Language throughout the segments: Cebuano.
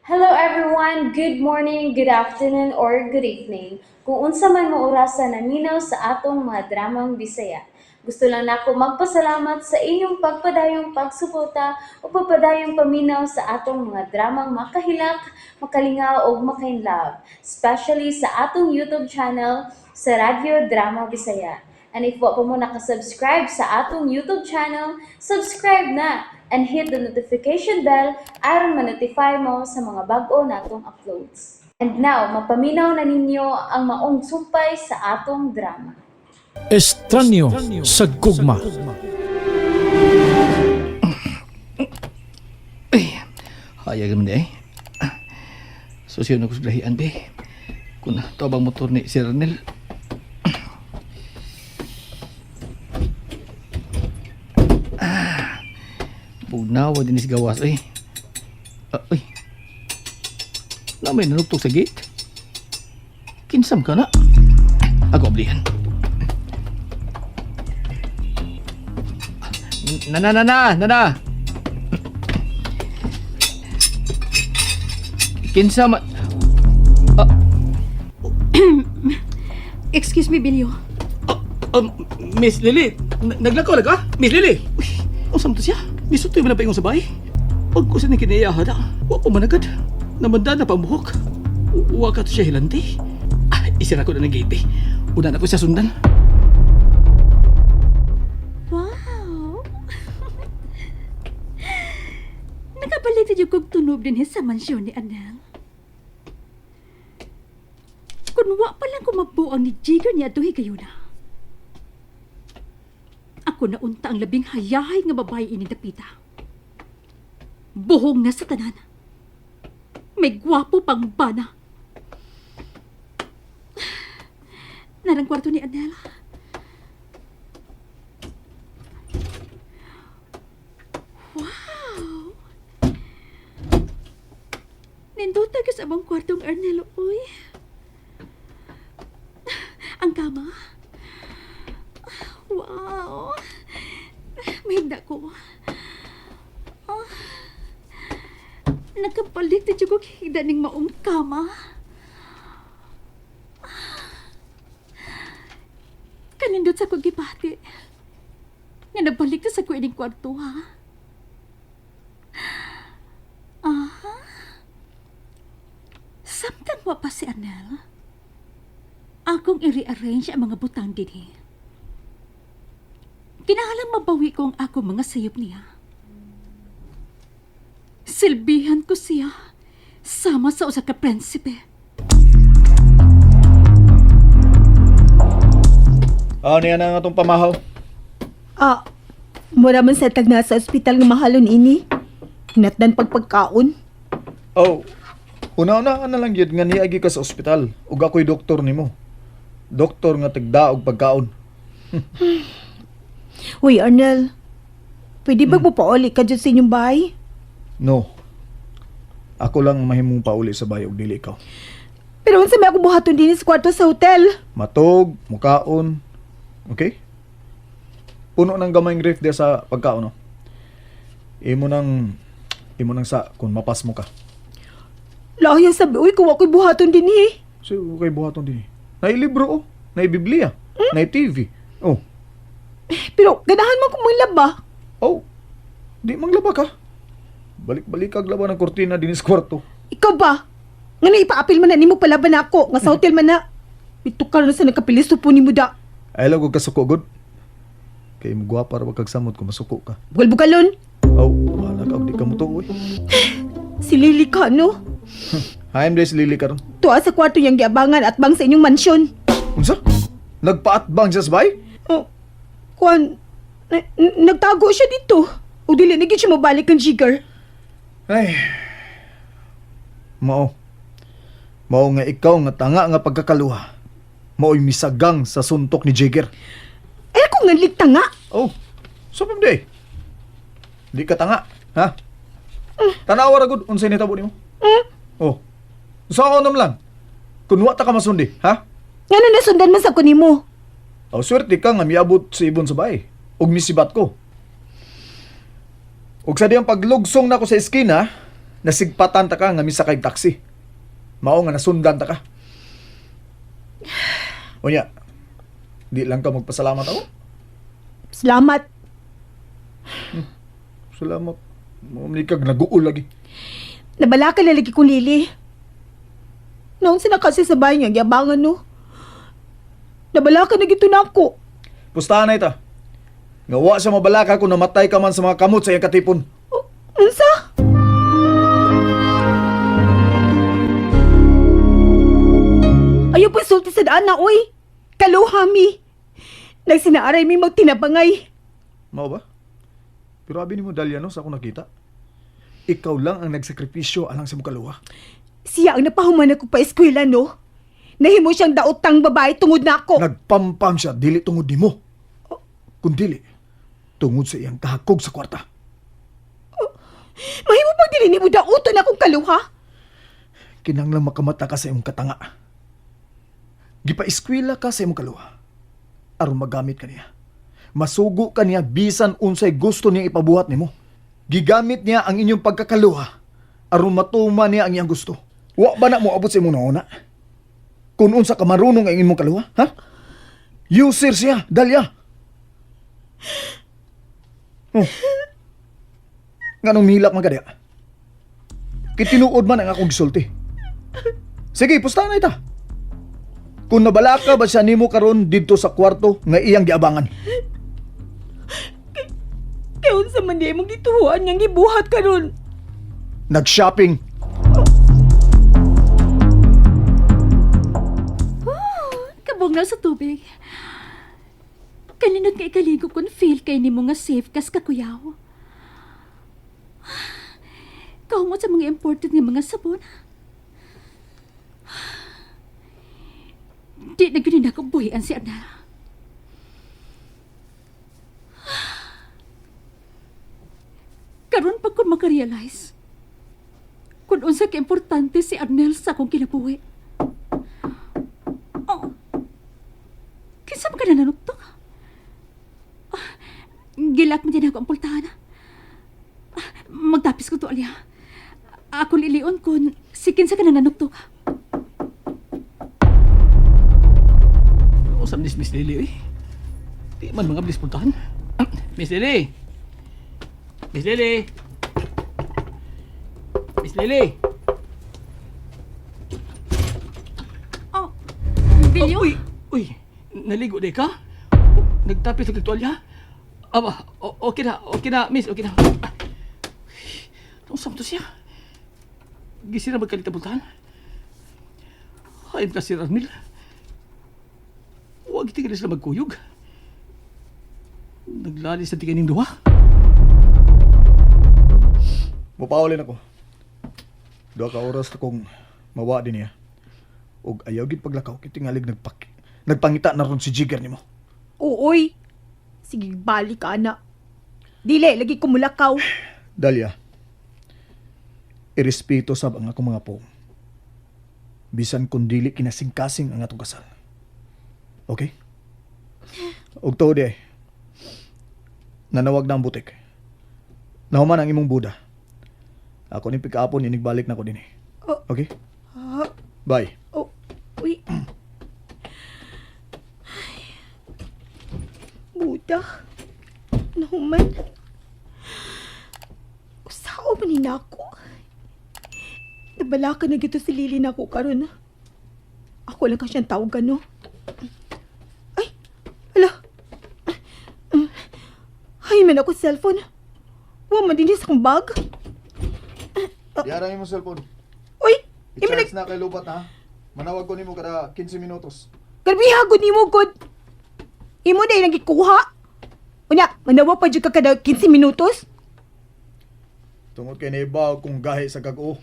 Hello everyone! Good morning, good afternoon, or good evening. Kung unsa man mo orasa naminaw sa atong mga dramang Bisaya. Gusto lang nako magpasalamat sa inyong pagpadayong pagsuporta o pagpadayong paminaw sa atong mga dramang makahilak, makalingaw ug makainlove, especially sa atong YouTube channel sa Radyo Drama Bisaya. And if wa pa mo nakasubscribe sa atong YouTube channel, subscribe na and hit the notification bell aron ma-notify mo sa mga bag-o natong uploads. And now, mapaminaw na ninyo ang maong sumpay sa atong drama. Estranyo sa gugma. Ay, hayag naman di ay. Susyo na ko sa lahian, be. Kung to bang motor ni Sir Arnel. Ah, bugnawa din is gawas, ay. Ah, ay. Wala may nanuktok sa gate. Kinsam ka na. Ako oblihan. Na na na na na na. Kinsa ma... Excuse me, Bilyo. Miss Lily, naglakaw na ka? Miss Lily! Uy, usam to siya? Misutoy mo na pa yung sabay? Pag ko sa ni kiniyahan na, wa pa managad. Namanda na pa ang buhok. Wa ka to siya hilanti. Ah, isira ko na ng gate eh. Una na ko siya sundan. Wow! Nakapalit na kog tunob din sa mansyon ni Anel. Kun wa pa lang kumabuang ni Jigger niya tuhi kayo na. Ako na unta ang labing hayahay nga babae ini dapita. Buhong na sa tanan. May gwapo pang bana. Narang kwarto ni Anel. Wow! Nindot ka sa abang kwartong Arnel, uy. Ang kama. Wow! Mahigda ko. Ah. Nakapalit na ko higda ning maong kama. Kanindot sa kong gibati. Nga nabalik na sa ko ining kwarto, ha? Ah. Samtang wa pa si Anel, akong i-rearrange ang mga butang dinhi. Kinahalang mabawi ko ang akong mga sayop niya. Silbihan ko siya sama sa usa ka prinsipe. Ah, niya na nga itong pamahaw. Ah, mura man sa tag nasa ospital nga mahalon ini. Hinatdan pagpagkaon. Oh, una-una na lang yun nga niagi ka sa ospital. Ug ako'y doktor nimo. Doktor nga tagdaog pagkaon. Uy, Arnel. Pwede ba pauli ka dyan sa inyong bahay? No. Ako lang ang mahimong pauli sa bayo ug dili ikaw. Pero unsa may ako buhaton din sa kwarto sa hotel? Matog, mukaon. Okay? Puno ng gamayng ref diya sa pagkaon, no? Imo nang sa kung mapas mo ka. Lahi sabi, uy, kung ako'y buhaton din eh. So, okay buhaton din. Nailibro oh, nay Biblia, nay TV. Oh. Pero ganahan man kong manglaba. Oh. Di manglaba ka. Balik-balik kag laba ng kortina dinis kwarto. Ikaw ba? Nga na ipaapil man na nimo palaban ako, nga sa hotel man na. Ito ka na sa nagkapiliso po ni muda. Ay lang kag kasuko gud. Kay mo gwapa ra kag samot kung masuko ka. Bugal-bugalon. Aw, wala ka og di ka mo eh. Si Lily ka, no? Haim des Lily karon. Tuwa sa kwarto niyang giabangan at bang sa inyong mansyon. Unsa? Nagpaatbang siya sa bay? Oh, kuan, nagtago siya dito. O dili na gid siya mabalik ang Jigger. Ay. Mao. Mao nga ikaw nga tanga nga pagkakaluha. Mao'y misagang sa suntok ni Jigger. Eh ako nga ligta nga. Oh, so pam di. Di ka tanga, ha? Tanawa ra gud unsay nitabo nimo? Oh. Sa ako lang. Kun wa ta ka masundi, ha? Ngano nasundan man sa ko nimo? Oh, swerte ka nga miabot sa ibon sa bahay. Ug misibat ko. Ug sa diyang paglugsong nako sa eskina, Nasigpatan ta ka nga misakay taxi. Mao nga nasundan ta ka. Unya, di lang ka magpasalamat ako. Salamat. Salamat. Mo ni kag naguol lagi. Nabala ka na lagi kong Lily. Noon sila kasi sa bahay niya, giabangan no. Nabala ka na gito na ako. Pustahan na ita. Nga wa siya mabalaka kung namatay ka man sa mga kamot sa iyang katipon. Oh, unsa? Ayaw po sulti sa daan na, oy. Kaluha mi. Nagsinaaray mi magtinabangay. Mao ba? Pero abi nimo Dalia no sa akong nakita. Ikaw lang ang nagsakripisyo alang sa mukaluha. Siya ang napahuman ako pa eskwela, no? Nahimo siyang daotang babae tungod na ako. Nagpampam siya dili tungod nimo. Kun dili tungod sa iyang kahakog sa kwarta. Mahimo pag dili nimo daoton akong kaluha. Kinahanglan makamata ka sa imong katanga. Gipa-eskwela ka sa imong kaluha. Aron magamit ka niya. Masugo ka niya bisan unsay gusto niya ipabuhat nimo. Gigamit niya ang inyong pagkakaluha aron matuma niya ang iyang gusto. Wa ba na moabot sa imong nauna? Kung unsa ka marunong ang imong kaluha, ha? User siya, dalya. Oh. Nganong mihilak man ka diha? Kitinuod man ang akong gisulti. Sige, pusta na ita. Kung nabalaka ba siya nimo karon didto sa kwarto nga iyang giabangan. Kaya unsa man di imong gituhuan niyang gibuhat karon. Nag-shopping. Kabunglaw sa tubig. Kalinot nga ikaligo kun feel kay nimo nga safe kas kakuyaw. Kahumot sa mga imported nga mga sabon. Di na gyud nako buhian si Arnel. Karon pa ko makarealize kung unsa ka importante si Arnel sa akong kinabuhi. Oh. Kinsa man ka nananuktok? Ah, gilak man din ako ang pultahan. Ah, magtapis ko to, Alia. Ako lilion kun si kinsa ka nananuktok. Usap ni Miss Lily, eh. Di man mga bilis puntahan. Miss Lily! Miss Lily! Miss Lily! Oh, Bilyo? Oh, uy! Uy! Naligo di ka? Nagtapis sa tuwalya? Aba, okay na, miss, okay na. Ah. Usap to siya. Gisira magkalit ang puntahan. Hayop ka si Ramil. Huwag itingali sila magkuyog. Naglalis na tingin duha. Mupaulin ako. Duha ka oras na kong mawa din niya. Og ayaw gid paglakaw kay tingalig nagpangita na ron si Jigger nimo. Ooy. Sige, balik ka na. Dili, lagi ko mulakaw. Dalia, irespeto sab ang akong mga po. Bisan kung dili kinasingkasing ang atong kasal. Okay? Og tuod eh, nanawag na ang butik. Nahuman ang imong Buda. Ako ni pikapon, inigbalik na ko din eh. Oh. Okay? Bye. Oh, uy. Ay. Buda. Nahuman. Usao man ni nako. Nabala ka na gito si Lily nako karon. Ako lang ka siyang tawag ano. Ay, ala. Ay, man ako cellphone. Wa man din sa akong bag. Yara imong cellphone. Uy, imo I-charge na kay lubat ha. Manawag ko nimo kada 15 minutos. Grabe hagod nimo god. Imo na nang gikuha. Unya, manawa pa jud ka kada 15 minutos. Tungod kay naibaw kung gahi sa kag-o.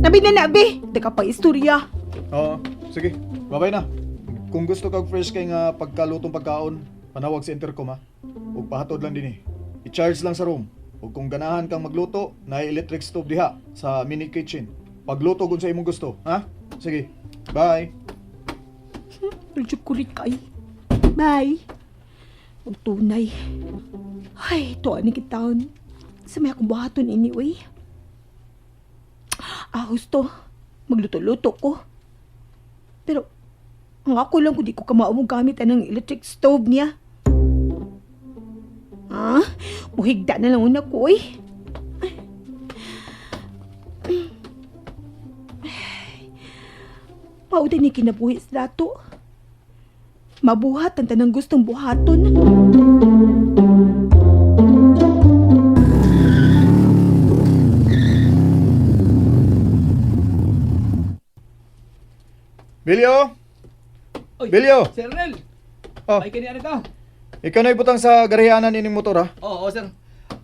Nabi na nabi, daka pa istorya. Oo, sige. Babay na. Kung gusto kag fresh kay nga pagkalutong pagkaon, panawag sa intercom ha. Ug pahatod lang dinhi. I-charge lang sa room. Ug kung ganahan kang magluto, naay electric stove diha sa mini kitchen. Pagluto kung sa imong gusto, ha? Sige. Bye. Medyo kulit kay. Bye. Ug tunay. Ay, tuwa ni kitaon. Sa may akong buhaton anyway. Ah, gusto. Magluto-luto ko. Pero, ang ako lang kung di ko kamao mo gamit anang electric stove niya. Ah, muhigda na lang una ko eh. Mao din ni kinabuhi sa dato. Mabuhat ang tanang gustong buhaton. Bilyo! Oy, Bilyo! Sir Arnel! Oh. Ay, kani ka. Ikaw na ibutang sa garihanan ining motor ha. Oo, oo, sir.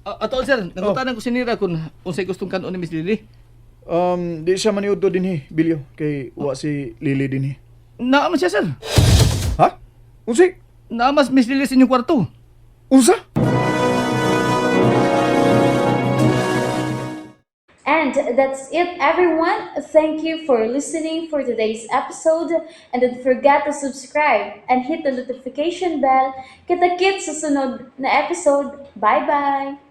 Ato, sir, nangutanan ko sinira kung unsay gustong kanon ni Miss Lily. Di siya maniudto dinhi, Bilyo, kay wa si Lily dinhi. Naa man siya, sir. Ha? Unsay? Naa mas Miss Lily sa inyong kwarto. Unsa? And that's it, everyone. Thank you for listening for today's episode. And don't forget to subscribe and hit the notification bell. Kita-kits sa sunod na episode. Bye-bye!